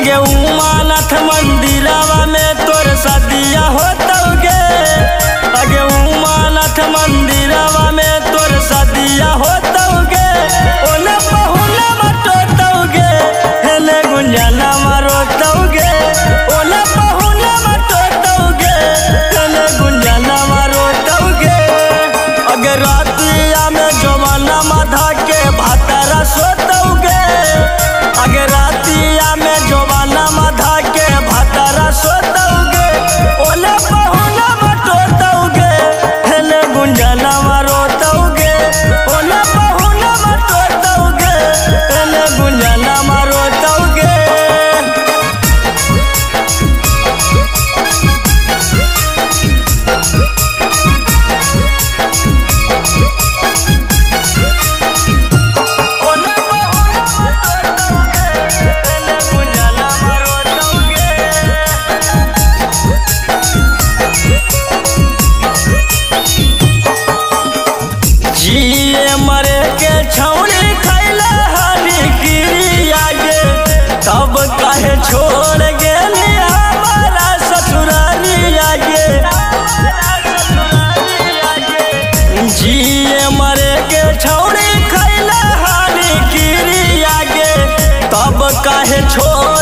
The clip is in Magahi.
अगे उमानाथ मंदिरवा में तोर सदिया होतौगे। अगे उमानाथ मंदिरवा में तोर सदिया होतौगे। ओने पहुना मटोतौगे हेले गुंजना मारोतौगे। ओने पहुना मटोतौगे हेले गुंजना मारोतौगे। अगे रातिया में जवाना माधा के भातारा सोतौगे। अगे रातिया में जवाना माधा के भातारा सोतौगे। ओने पहुना मटोतौगे हेले गुंजना मारोतौगे। ओने पहुना मटोतौगे हेले गुंजना मारोतौगे। ओने पहुना मटोतौगे हेले गुंजना मारोतौगे। जिए मरे के छौड़ी खैला हरी क्रिया गे, तब काहे छोड़ गेली हमारा ससुरारिया गे। जिए मरे के छौड़ी खैला हरी क्रिया गे, तब काहे छोड़